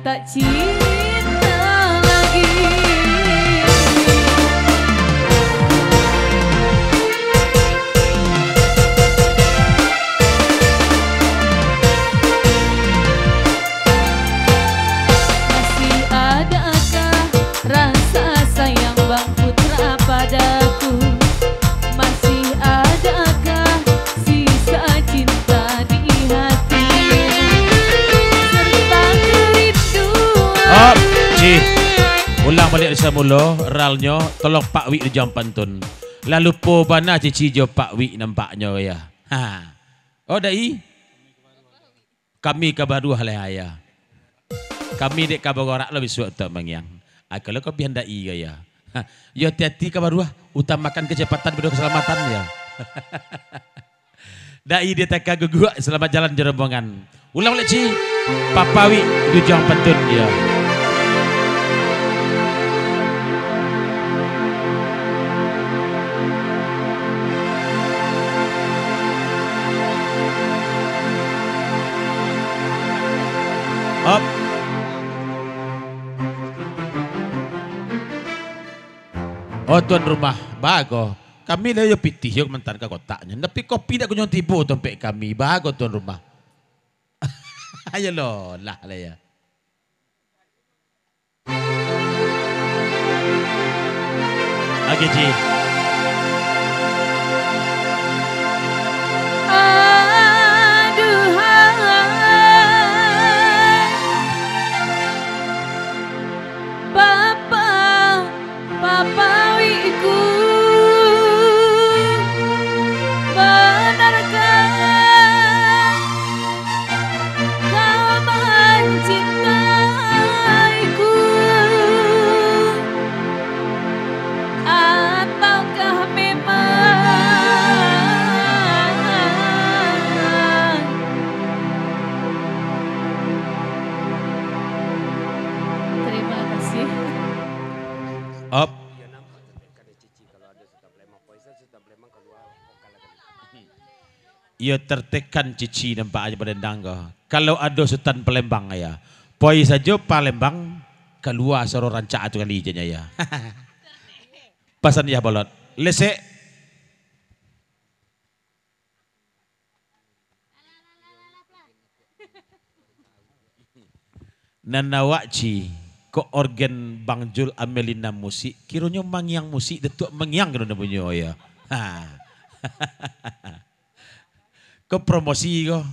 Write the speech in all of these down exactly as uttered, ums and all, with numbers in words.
Tak cinta lagi. Masih adakah rasa sayang Bang Putra padaku? Masih adakah sisa cinta di hati? Serta kerinduan. Op, Ci. Ulang baliak dari samulo, ralnyo, tolong Pak Wik di jam pantun. Lah lupo bana Cici jo Pak Wik nampaknyo, ya. Ha. Oh, Dai. Kami ka baduah lai, Ayah. Kami dek ka bagorak lo bisuak tu, Mangiang. Ah, kalau kau pian Dai, Ayah. Ha, yo hati-hati ka baduah, utamakan kecepatan pado keselamatan, ya. Dai di ateh ka guguak, selamat jalan jo rombongan. Ulang baliak, Ci. Papa Wik, Ujang Pantun, ya. Op. Oh, tuan rumah, bago. Kami lah yo pitih yo mantan ka kotaknyo. Tapi kopi dak kunjuang tibo dompet kami. Bago, tuan rumah. Ayo lo, lah, lah, ya. Oke, Ci. Aduhai, Papa, Papa Wikku, benarkah kau mancintaiku, ataukah memang? Terima kasih. Op. Iyo tertekan Cici nampak aja badendang ko. Kalau ado Sutan Palembang, ya. Poi sajo Palembang, kalua suaro rancak tu kali ijonyo, ya. Pasan, ya, Bolot. Lesek. Nan awak, Ci, kok orgen Bang Jul Amelina musik, kironyo Mangiang musik, Datuak Mangiang kiro nan punyo, ya. Ha. Ko promosi ko.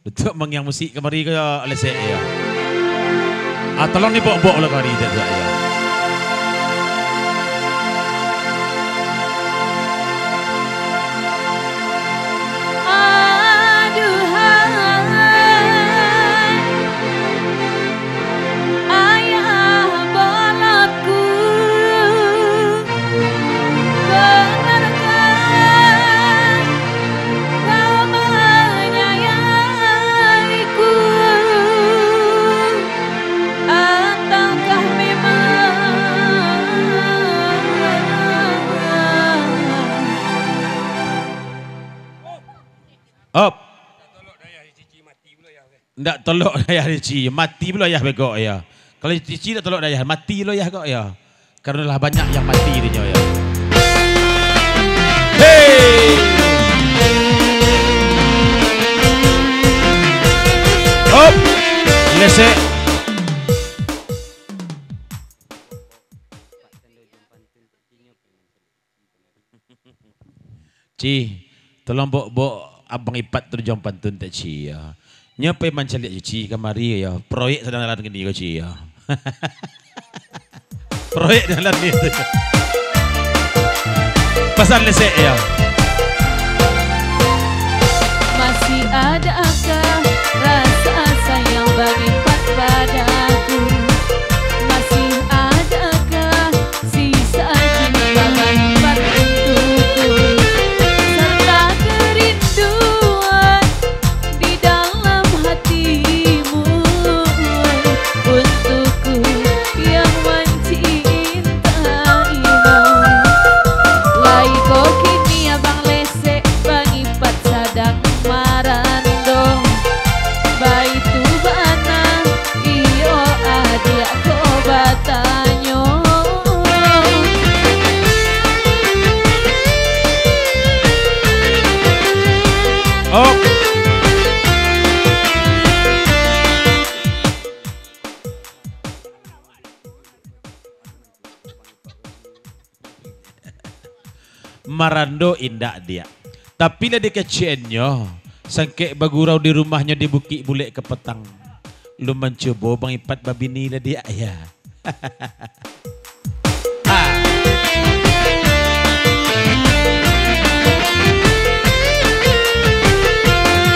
Datuak Mangiang musik kamari ko, Lesek, ya. Ah, tolong dibok-bok lah kamari, Datuak, ya. Aduhai, Ayah Bolotku, benarkah kau manyayangiku, ataukah memang? Op. Ndak tolok dayah Cici, mati pulo ayah beko, ya. Kalau Cici ndak tolok dayah, mati lo ayah kok, ya. Karena lah banyak yang mati dinyo, ya. Hei! Op! Lesek. Ci, tolong bok-bok Abang Ipat tu di Jong Pantun tak, Ci, ya. Nyo pai mancaliak Cici kamari, ya. Proyek sadang jalan kini ko, Ci, ya. Proyek jalan ni. Pasan Lesek, ya. Masih adakah rasa sayang Bang Ipat padaku? Masih adakah sisa cinta Bang Ipat untukku, serta kerinduan di dalam hatimu untukku yang mencintaimu? Lai ko kini Marando indak, Diak. Tapi lah dikeceannyo, sangkek bagurau di rumahnyo di Bukik Bulek Kapatang. Lun mancubo Bang Ipat babini lah, Diak, ya.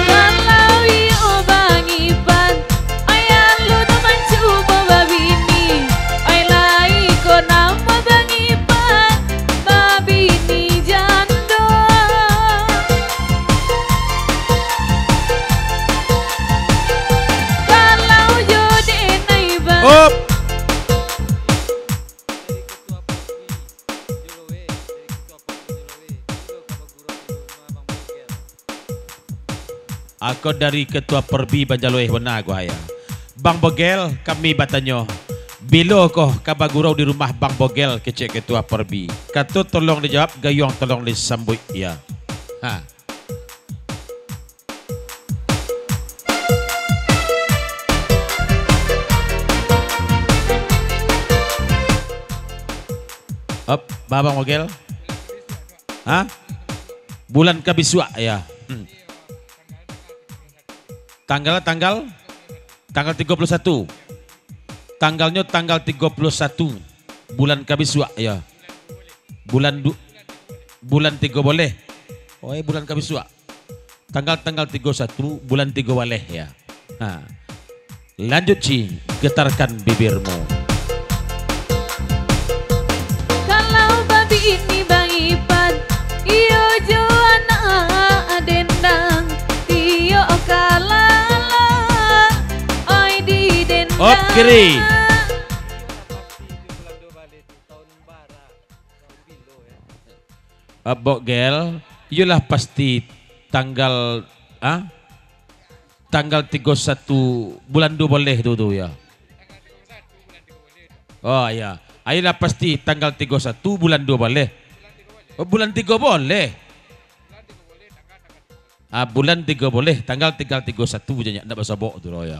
Kalau iyo Bang Ipan, ai alun mancubo babini, ai lai ko namo Bang Ipan babini jando. Kalau jo denai Bang. Op. Ako dari Ketua Perbi Banjarlueh bana ko, ayah. Bang Bogel, kami batanyo, bilo ko ka bagurau di rumah Bang Bogel, kecek Ketua Perbi. Kato tolong dijawab, gayuang tolong disambuik, ya. Ha. Op, ba Bang Bogel? Ha? Bulan ka bisuak, ya. Hmm. Tanggal, tanggal, tanggal tigo puluah satu. Tanggalnyo tanggal tigo puluah satu bulan ka bisuak, ya. Bulan du-, bulan tigo boleh. Oh, eh, bulan ka bisuak. Tanggal, tanggal tigo satu bulan tigo baleh, ya. Ha. Lanjut, Ci, getarkan bibirmu. Kalau babini Bang Ipan, iyo jo anak dendang, tiok kalalang, oi di dendang. Op kiri. Abok gel, iyolah pasti tanggal, ah? Tanggal tigo satu bulan duo baleh tu, tu, ya. Oh, ya. Ayolah pasti tanggal tigo satu bulan duo baleh. Oh, bulan tigo baleh. Ah, bulan tigo baleh, tanggal, tanggal tigo satu janji, ndak basobok tu, ya.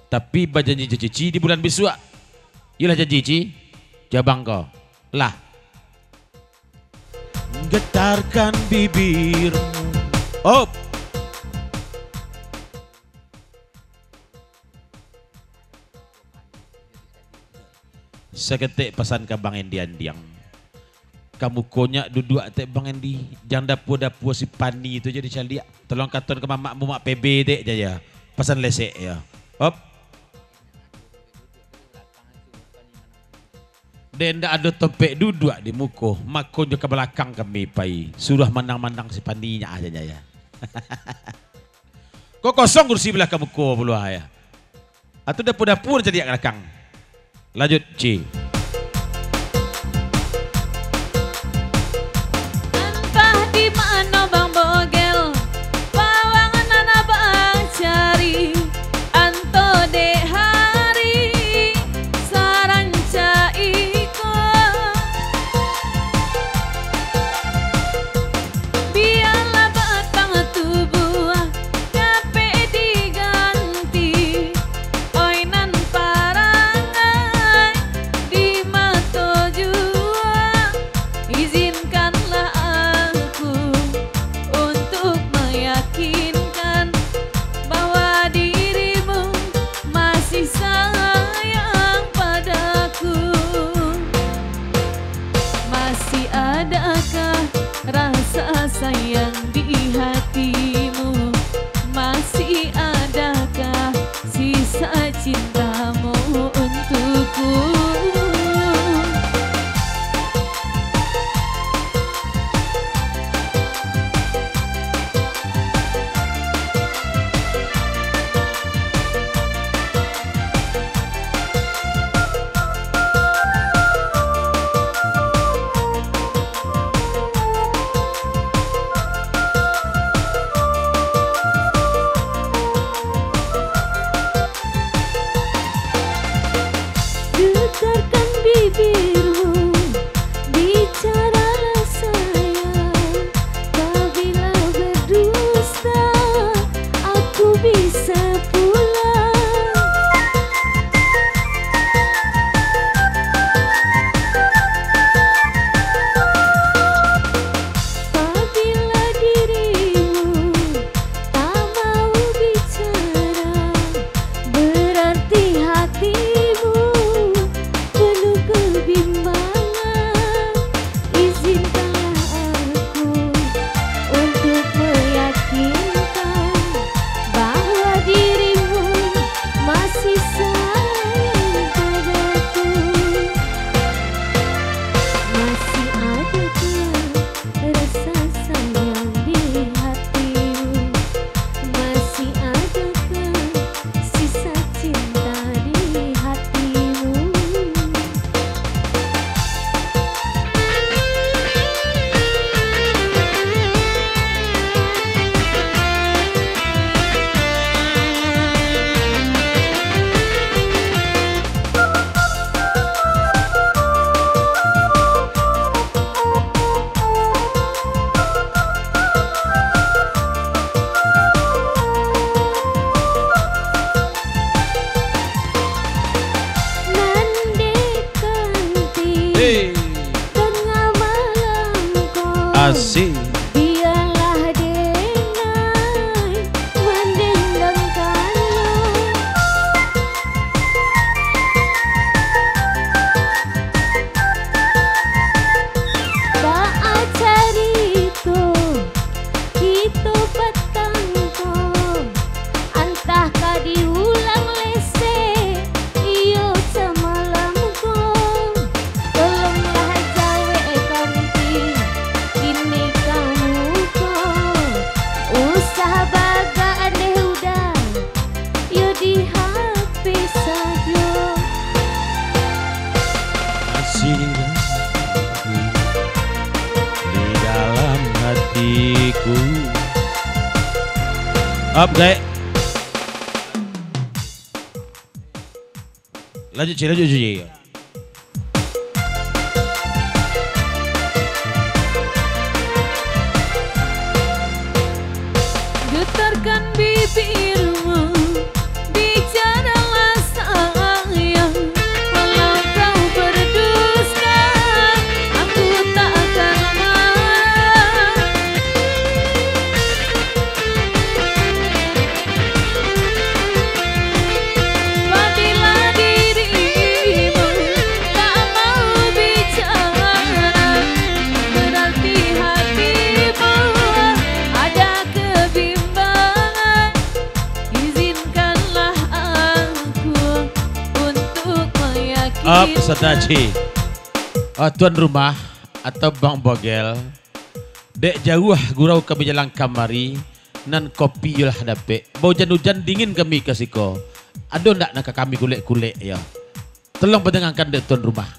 Tapi bajanji jo Cici di bulan bisuak. Iyolah janji, Ci. Jabang ko. Lah. Getarkan bibirmu. Op. Saketek pasan ka Bang Endi Andiang. Ka mukonyo duduak tek Bang Endi. Jan dapua-dapua si Pani tu jo dicaliak. Tolong katon ka mamak mumak P B tek, Jaya. Pasan lesek, ya. Op. Dek ndak ado tompek duduak di muko, mako nyo ka balakang kami pai. Suruah mandang-mandang si Pani nyo aja, ya. Ko kosong kursi balakang muko pulo, ya. Atau dapua-dapua caliak ka balakang. Lanjut, Ci. Antah di mano Bang Bogel, pawang nan abang cari, anto dek hari sarancak iko. Bialah batang tubuah dapek diganti, oi nan parangai di mato juo. Izinkanlah aku untuk meyakinkan bahwa dirimu masih sayang padaku. Masih adakah rasa sayang di hatimu? Masih adakah sisa cintamu untukku? Asik. Bialah denai mandendangkanyo. Baa carito kito patang ko, antah ka diulang lese iyo samalam ko. Tolonglah jawekkan kini ka muko. Usah bagak deh uda, yo di H P sajo. Masih di dalam hatiku. Up, gaek. Lanjut, Ci, lanjut, Ci. Getarkan bibirmu, bicaralah sayang. Walau kau berdusta, aku tak akan marah. Apabila dirimu tak mau bicara, berarti hatimu ada kebimbangan. Izinkanlah aku untuk meyakinkan. Up, Sadaji. Ah, tuan rumah atau Bang Bogel. Dek jauah gurau kami jalan kamari, nan kopi yo lah dapek. Baujan-ujan dingin kami ka siko. Ado ndak nan ka kami kulek-kulek yo? Tolong padangakan dek tuan rumah.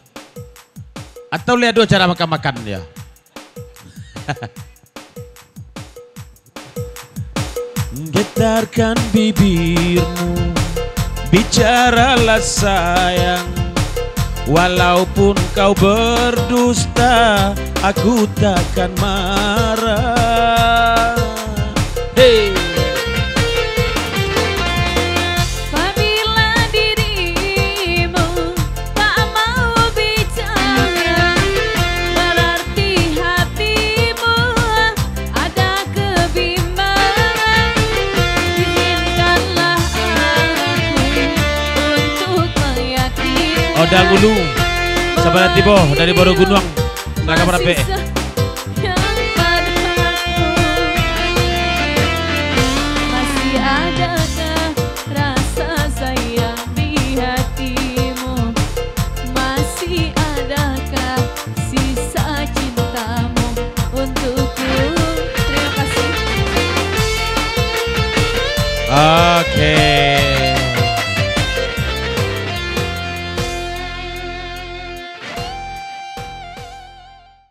Atau lai ado acara makan-makan yo? Getarkan bibirmu, bicaralah sayang. Walaupun kau berdusta, aku takkan marah. Hei. Apabila dirimu tak mau bicara, berarti hatimu ada kebimbangan. Izinkanlah aku untuk meyakinkan. Oh, dahulu. Sabar tibo dari Baru Gunuang. Silakan marampek. Masih adakah rasa sayang di hatimu? Masih adakah sisa cintamu untukku? Terima kasih. Oke.